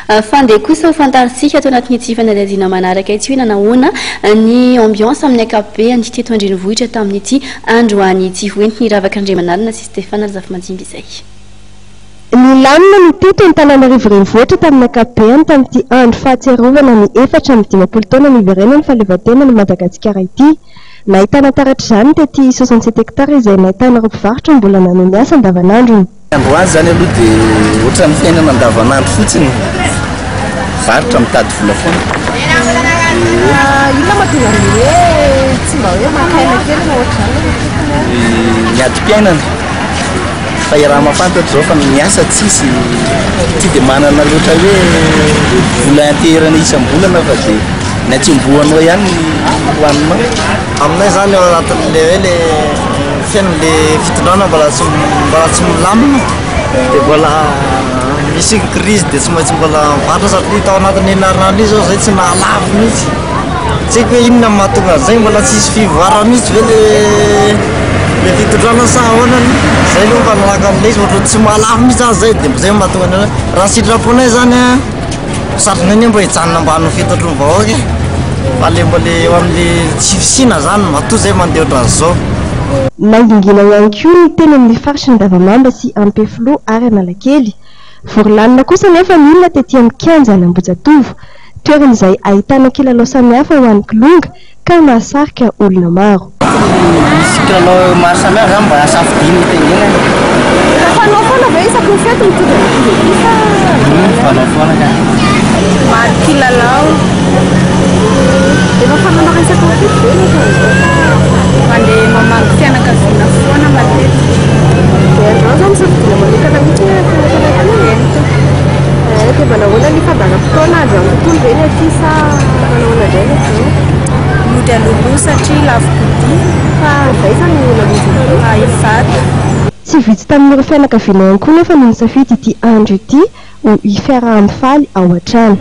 Fa ndeha kosa ho fantarintsika ato anatin'ity fanadihadiana manaraka ity hoe nanahoana ny ambiance amin'ny ankapobeany teto an-drenivohitra tamin'ity androany ity. Ho entin'i Ravaka Andriamanalina sy Stéphane Razafimanjimby izay. Nilamina ny teto Antananarivo Renivohitra tamin'ny ankapobeany tamin'ity andro fahatsiarovana ny 54 taona niverenan'ny fahaleovantenan'i Madagasikara ity. Nahitana taratra izany tety 67 hectares izay nahitana ireo mpivarotra mbola nanohy ny asa andavanandrony. Androany izany aloha dia ohatran'ny fiainana andavanandro fotsiny, varotra mitady vola foana. Inona mahatonga ny hoe tsy mba hoe maka aina kely na ohatr'izany nefa tokony a? Ny adim-piainana, fa iaraha-mahafantatra izao fa ny asa tsisy, tsy dia manana loatra hoe vola ianteherana isam-bolana fa dia ny atsembohanao ihany no hohaninao. Aminay izany ao anatin'ilay hoe le fiainan'ilay fitondrana mbola tsy mbola tsy milamina dia mbola misy ny crise dia tsy maintsy mbola mivarotra satria tao anatin'ny herinandro io zao zay tsy nahalafo mihitsy. Tsy haiko hoe inona no mahatonga an'izay, mbola tsisy fivoarana mihitsy ve le le fitondrana sa ahoana? Zay aloha ny fahalalako an'ilay izy, ohatran'ny tsy mahalafo mihitsy zany zay dia zay no mahatonga ny hoe raha ny sitraponay zany an, Satriny anie mba hijanona mba hanao fety ny vahoaka e! Fa le mba le eo amle tsy fisiana zany matoa zay mandeha otran'izao. Nangingina ihany koa ny teny amin'ny faritry ny Andavamamba sy Ampefiloha ary Analakely. Vory lanona kosa anefa ny olona tety amin'ny kianjan'Ambohijatovo. Toerana izay ahitana kilalao samihafa ho an'ny kilonga ka nahasarika olona maro. Misy kilalao maro samihafa zany mba safidiana hitaingenana. Efa fanao foana ve isaky ny fety mitondra ny ankizy aty sa? Fanao foana ka. Maro kilalao. Efa fanaonareo isaky ny fety ve ny ohatran'izao sa? Mandeha mamangy fianakaviana foana matetika. Dia androany zao misafidiana manokana mihitsy hoe fianakaviana aty? Eny tompoko. Eh, dia manahoana ny fandaharam-potoana androany tontolo ve ny aty sa manahoana indray ny aty? Mody alohaloha satria lavo-kodia. Fa avy aiza no namonjy anareo? Ivato. Tsy vitsy tamin'ireo fianakaviana ihany koa nefa no nisafidy ity andro ity ho fiaraha-mifaly ao an-trano.